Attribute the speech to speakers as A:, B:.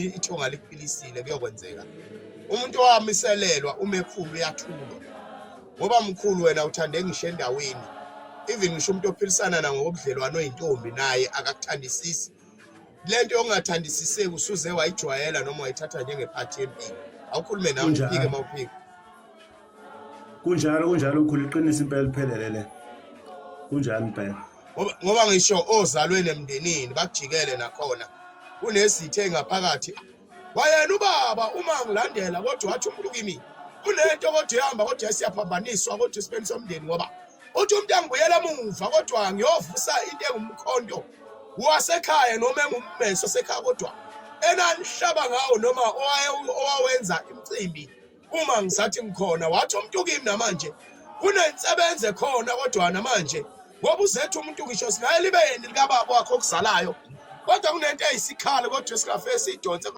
A: Ithonga likuphilisile, kuyokwenzeka. Umuntu owamiselelwa uma ekhulu uyathulwa, ngoba mkhulu wena uthande ngisho endaweni, even ngisho umuntu ophilisana na ngokobudlelwano oyintombi naye akakuthandisisi. Lento yokungathandisiseki usuze wayijwayela noma wayithatha njengephathi yempilo. Awukhulume nami uphike
B: Kunjalo.
A: uma uphika.
B: Kunjalo, kunjalo mkhulu, iqiniso impela liphelele le. Kunjalo impela.
A: Ngoba ngisho ozalweni emndenini bakujikele nakhona kunesithe engaphakathi. Wayena ubaba uma ngilandela, kodwa wathi umuntu kimi kunento kodwa ihamba kodwa siyaphambaniswa kodwa esibeni somndeni, ngoba uthi umuntu angibuyela emuva kodwa ngiyovusa into engumkhonto wasekhaya noma engummeso wasekhaya, kodwa enanihlaba ngawo noma owawenza imicimbi uma ngisathi ngikhona. Wathi umuntu kimi namanje kunensebenzo ekhona, kodwa namanje ngoba uzethu umuntu ngisho singaye libeni likababa wakho okuzalayo, kodwa kunento eyisikhala kodwa esingafike siyidonse.